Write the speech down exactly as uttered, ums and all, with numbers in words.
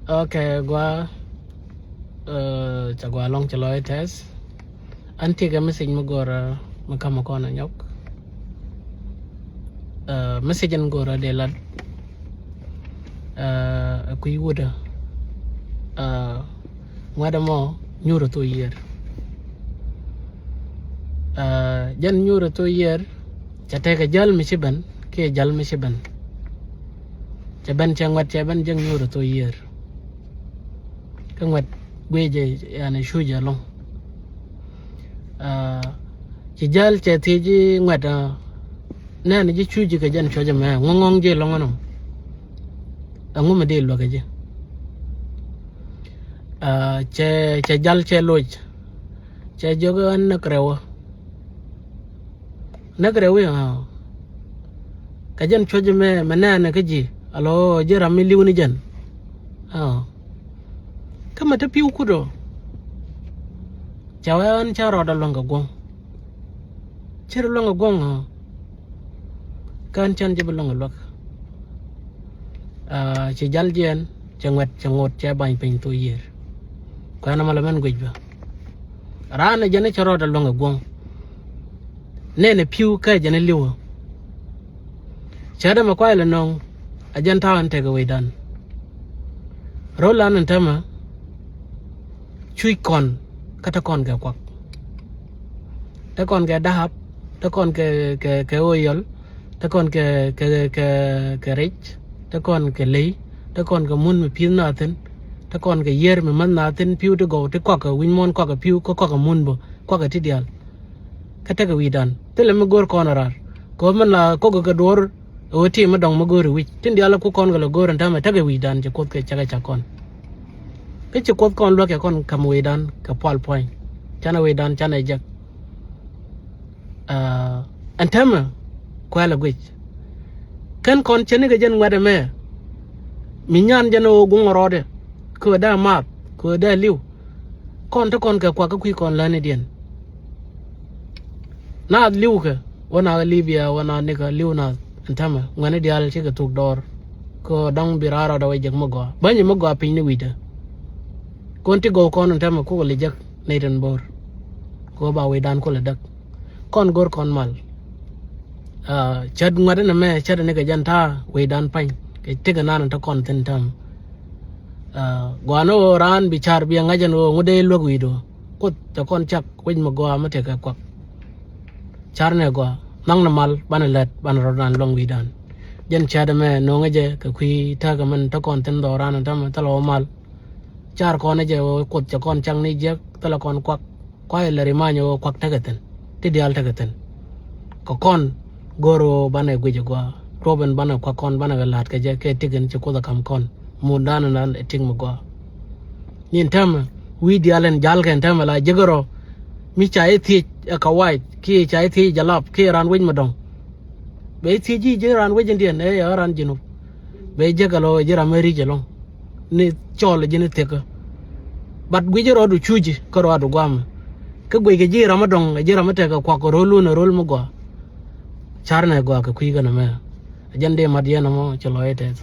Ok, gua, eh, ca gua lɔŋ ci lɔc tɛth. An ti kɛ message mi gor, eh, mi kam kɔn a nyɔk. Eh, message in gor a de lat. Eh, a kui̱ wut a. Eh, ŋuɛt a mɔ nyur a thok yiër. Eh, jɛn nyur a thok yiër, ca tekɛ jäl mi ci ben, kiɛ jäl mi ci ben. Cɛ ben cɛ ŋuɛt cɛ ben jek nyuur a thok yiër. Kä ŋuɛt guic jɛ yani cuc jɛ ɛlɔ̱ŋ. Ah, ci jäl cɛ thiec ji̱ ŋuɛt, ah, nɛn ji̱ cuc ji̱ kɛ jɛn cuɔ̱c ɛmɛ ŋuɔ̱ŋ ŋuɔ̱ŋ ji̱ ɛlɔ̱ŋ ɛnɔ. Ɛŋu mi dee luäk ɛ ji̱? Ah, cɛ, cɛ jäl cɛ loc. Cɛ jiök ɣän näk rɛw ɣä. Näk rɛw i̱ ɣä. Kɛ jɛn cuɔ̱c mɛ, mɛ nɛɛnɛ kä ji̱. Alɔ ji̱ ram mi li̱w ni jɛn. Ɣä. Kä mɛ te pi̱w kut ɔ. Cɛ wee ɣän cä rɔɔdɛ luäŋ kɛ guɔ̱ŋ. Cɛ rɔ luäŋ kɛ guɔ̱ŋ ɣä. Kään cän ji̱ bi luäŋ kɛ luäk. Ah, ci jäl jiɛn, cɛ ŋuɛt, cɛ ŋot, cɛ bany piny thok yiër. Kuɛn ɛmɔ lɛ mɛn guic bä. Raan ɛ jɛn ɛ cɛ rɔɔdɛ luäŋ ɛ guɔ̱ŋ. Nɛnɛ pi̱w kä jɛn ɛ li̱wä. Cɛ dämɛ kuay lɛ nɔŋ, a jɛn ta̱a̱ ɛn tekɛ wecdan. Ro̱l an ɛn tämɛ, cuc kɔn, kä te kɔn kɛ kuak. Te kɔn kɛ dahap, te kɔn kɛ, kɛ, kɛ oyɔl, te kɔn kɛ, kɛ, kɛ, kɛ rɛc, te kɔn kɛ ley, te kɔn kɛ mun mi pi̱th na thi̱n, te kɔn kɛ yiër mi mäth na thi̱n, pi̱w ti gɔw ti kɔakɛ wi̱ny muɔ̱ɔ̱n kɔakɛ pi̱w kä kɔakɛ mun bä kɔakɛ ti diaal. Kä tekɛ wi̱i̱dan thilɛ mi go̱o̱r kɔn a raar kɛ ɣöö min la ko̱kɛ kɛ duɔ̱ɔ̱r. Ɣöö ti mi dɔ̱ŋ mi go̱o̱r i̱ wi̱c tin diaal ku kɔn kɛ lɛ go̱o̱r ɛn täämɛ tekɛ wi̱i̱dan cɛ Kuoth kɛ cakɛ cak kɔn. Kä ci Kuoth kɔn luäk kɛ kɔn ka̱m wi̱i̱dan kɛ pual pua̱ny. Canɛ wi̱i̱dan canɛ jek. Ah, ɛn täämɛ kuɛl ɛ guic. Kɛn kɔn cɛ nikɛ jɛn ŋuɛ̈t ɛmɛ. Mi nyan jɛn ɣöö guŋ rɔɔdɛ kɛ ɣöö dee maath kɛ ɣöö dee li̱w. Kɔn te kɔn kɛ kuak kä kui̱ kɔn länidiɛn. Naath li̱wkɛ wä na Libia wä na nikä li̱w naath ɛn täämɛ ŋuɛ̈ni diaal cikɛ thuk dɔɔr. Kɛ ɣöö dɔ̱ŋ bi raar rɔɔdɛ wä jek mi gɔaa bäny mi gɔaa piny ni wi̱cdä. Kɔn ti gɔw kɔn ɛn täämɛ kukɛ lɛ jek nɛy tin bo̱o̱r. Kɛ ɣöö ba wi̱i̱dan kulɛ däk. Kɔn go̱r kɔn mal. Ah, cät ŋuɛ̈t ɛn ɛmɛ cät ɛn kɛ jɛn ta̱a̱ wi̱i̱dan pa̱ny kɛ tekɛ nan ɛn te kɔn thi̱n täämɛ. Ah, gɔaa ni ɣöö raan bi ca̱r bi ɛ ŋa̱c ɛn ɣöö ŋut dee luäk wi̱i̱du. Kuoth te kɔn cak wec mi gɔaa mi tekɛ kuak. Car nɛ gɔaa, nhɔk ni mal banɛ lät banɛ rɔ̱dan luäŋ wi̱i̱dan. Jɛn cäät ɛmɛ no̱o̱ŋä jɛ kɛ kui̱ täk ɛmɛn te kɔn thi̱n dhɔɔran ɛn täämɛ thilɛ wä mal. Car kɔn ɛ jɛ ɣöö Kuoth cɛ kɔn cak ni jiäk thilɛ kɔn kuak. Kuay lɛ rimany ɣöö kuak tekɛ thi̱n ti diaal tekɛ thi̱n. Kɛ kɔn go̱o̱r ɣöö banɛ guic ɛ gɔaa. Ruɔp ɛn banɛ kuak kɔn banɛ kɛ la̱t kɛ jɛ kɛ tik ɛn ci Kuoth ɛ ka̱m kɔn. Mundan ɛn ɛ tik mi gɔaa. Ni ɛn täämɛ wi̱i̱ diaal ɛn ja̱lkɛ ɛn täämɛ la jek rɔ. Mi ca i̱ thiec ɛ kawac kiɛ ca i̱ thiec jalap kiɛ raan wec mi dɔ̱ŋ. Bɛ i̱ thiec ji̱ jek raan wec ɛn diɛn ɛ yɛ raan ji̱ nup. Bɛ jek ɛlɔ ji̱ ram ɛ ri̱c ɛlɔ̱ŋ. Ni cɔɔl ji̱ ni thiek. But guic rɔɔdu cuci kä rɔɔdu guamɛ. Kä guic kɛ ji̱ ram mi dɔ̱ŋ ɛ ji̱ ram mi tekɛ kuak kɛ ro̱l wun ɛ ro̱l mi gɔaa. Car nɛ gɔaa kɛ kui̱ kɛn ɛmɛ. Ɛ jɛn dee mat yɛn ɛmɔ ci lɔc ɛ tɛth.